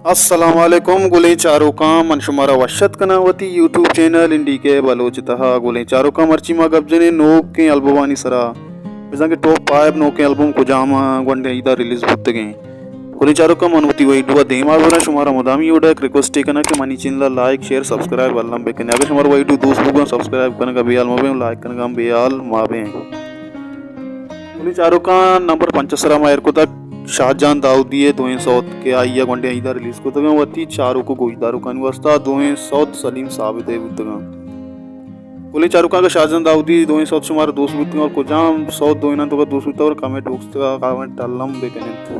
السلام علیکم گلیں چاروکاں، من شمارا وش اتک کناں وتی یوٹیوب چینل این ڈی کے بلوچ تہا۔ گلیں چاروکاں، مرچی ما گپ جنیں نوکیں البمانی سرا، بزاں کہ ٹاپ فائیو نوکیں البم کجام آں گونڈیں عیدا ریلیز بوتگیں۔ گلیں چاروکاں، من وتی ویڈیو ءَ دیما براں، شمارا مدامی وڑا یک ریکویسٹے کناں کہ منی چینل ءَ لائک، شیئر، سبسکرائب الم بکنیں۔ اگہ شمارا ویڈیو دوست بوگاں، سبسکرائب کنگا بے حال مبیں، لائک کنگا ہم بے حال مبیں۔ گلیں چاروکاں، نمبر پنچ ءِ سرا ما ایر کتگ شاہ جان داؤدی ءِ دوئیں سوت کہ آئی ءَ گونڈیں عیدا ریلیز کتگاں، وتی چاروک و گوشداروکانی واسطہ دوئیں سوت سلیم ثابت ءِ بوتگاں۔ گلیں چاروکاں، اگہ شاہ جان داؤدی دوئیں سوت شمارا دوست بوتگاں اور کجام سوت دوئیناں توکا دوست بوتگ اور کمنٹ باکس تکا کمنٹ الم بکننت۔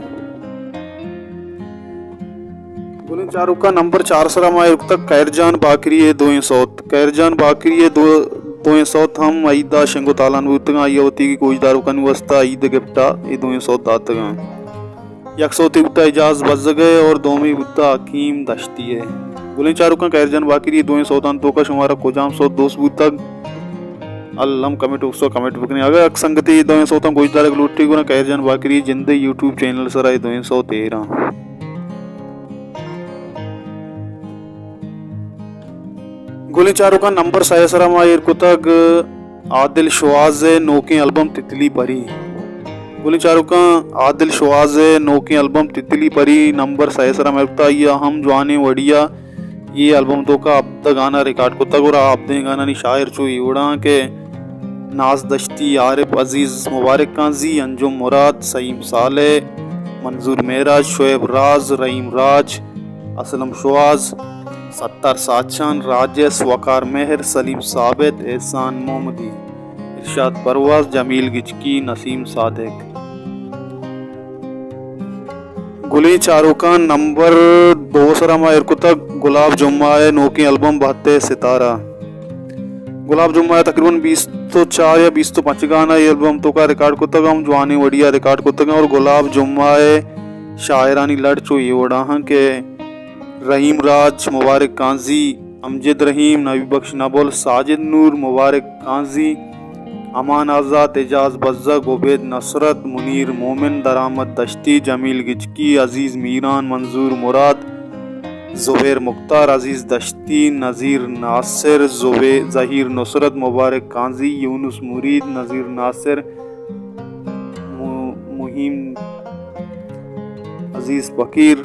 گلیں چاروکاں، نمبر چار ءِ سرا ما ایر کتگ قہر جان باقری ءِ دوئیں سوت۔ قہر جان باقری ءِ دو، دوئیں سوت ہم عید ءَ شنگ و تالان بوتگاں۔ آئی ءَ وتی گوشداروکانی واسطہ عید گفٹ ءَ اے دوئیں سوت داتگاں۔ یک سوتے بوتا اعجاز بزگ ءِ اور دومی بوتا حکیم دشتی ءِ۔ گلیں چاروکاں، قہر جان باقری ءِ دوئیں سوتانی توکا شمارا کجام سوت دوست بوتگ؟ الم کمنٹ باکس ءَ کمنٹ بکنیں۔ اگہ یک سنگتے اے دوئیں سوتاں گوشدارگ لوٹیت گڑا قہر جان باقری ءِ جند ءِ یوٹیوب چینل ءِ سرا اے دوئیں سوت ایراں۔ گلیں چاروکاں، نمبر سئے ءِ سرا ما ایر کتگ عادل شواز ءِ نوکیں البم تتلی پری۔ گلیں چاروکاں، عادل شواز ءِ نوکیں البم تتلی پری نمبر سئے ءِ سرا ما ایر کتگ۔ آئی ءَ ہم جوانیں وڑیا اے البم توکا ہبدہ گانا ریکارڈ کتگ اور آ ہبدہیں گانانی شاعر چو اے وڑاں کہ ناز دشتی، عارف عزیز، مبارک قاضی، انجم مراد، سعیم صالح، منظور معراج، شعیب راز، رحیم راج، اسلم شواز، ستار ساچان، راجس، وقار مہر، سلیم ثابت، احسان محمدی، ارشاد پرواز، جمیل گچکی، نسیم صادق۔ گلیں چاروکاں، نمبر دو ءِ سرا ما ایر کتگ گلاب جمعہ ءِ نوکیں البم بہت ءِ ستارہ۔ گلاب جمعہ ءَ تقریباً بیست و چار یا بیست و پنچ گانا اے البم توکا ریکارڈ کتگ، ہم جوانیں وڑیا ریکارڈ کتگ اور گلاب جمعہ ءِ شاعرانی لڑ چو اے وڑا ہاں کہ رحیم راج، مبارک قاضی، امجد رحیم، نبی بخش نبل، ساجد نور، مبارک قاضی، امان آزات، اعجاز بزگ، عبید نصرت، منیر مومن، درآمد دشتی، جمیل گچکی، عزیز میران، منظور مراد، زبیر مختار، عزیز دشتی، نذیر ناصر، زبے-، ظہیر نصرت، مبارک قاضی، یونس مرید، نذیر ناصر، م-، مہیم عزیز فقیر،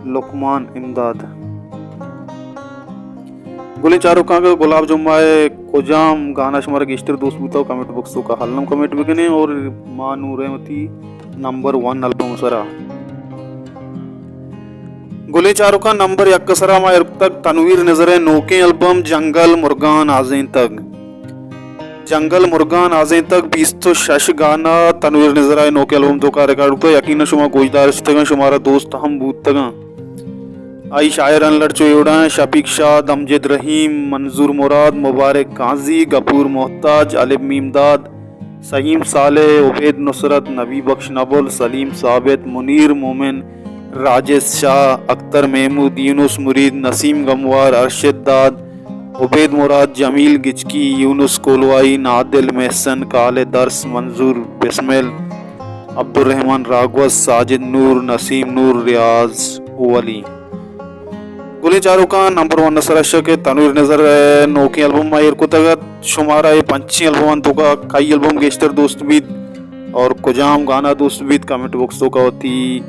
لقمان امداد۔ گلیں چاروکاں، اگہ گلاب جمعہ ءِ کجام گانا شمارا گیشتر دوست بوتا، کمنٹ باکس توکا الم کمنٹ بکنیں اور ما نوں رئیں وتی نمبر ون البم سرا۔ گلیں چاروکاں، نمبر یک ءِ سرا ما ایر کتگ تنویر نذر ءِ نوکیں البم جنگل مرگاں نازینتگ۔ جنگل مرگاں نازینتگ، بیست و شش گانا تنویر نذر ءِ نوکیں البم توکا ریکارڈ بوتگ۔ یقیناً شما گوشدار شتگاں، شمارا دوست ہم بوتگاں۔ آئی شاعران لڑ چو اے وڑا ایں: شفیق شاد، امجد رحیم، منظور مراد، مبارک قاضی، غفور محتاج، الف میم داد، سہیم صالح، عبید نصرت، نبی بخش نبل، سلیم ثابت، منیر مومن، راجد شاہ، اختر محمود، یونس مرید، نسیم گموار، ارشد داد، عبید مراد، جمیل گچکی، یونس کولوائی، نادل محسن، خالد درس، منظور بسمل، عبدالرحمن راگوز، ساجد نور، نسیم نور، ریاض ولی۔ گلیں چاروکاں، نمبر ون ءِ سرا شہ کہ تنویر نذر ءِ نوکیں البم ما ایر کتگ ات۔ شمارا اے پنچیں البمانی توکا کئی البم گیشتر دوست بیت اور کجام گانا دوست بیت، کمنٹ باکس توکا وتی۔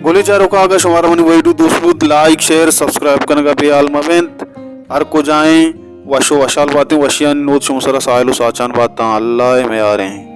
گلیں چاروکاں، اگہ شمارا منی ویڈیو دوست بوت، لائک، شیئر، سبسکرائب کنگا بے حال مبنت۔ ہر کجائیں وش و وشحال باتیں، وشیانی نود شما سرا ساحل و ساچان باتاں۔ اللہ ءِ میاریں۔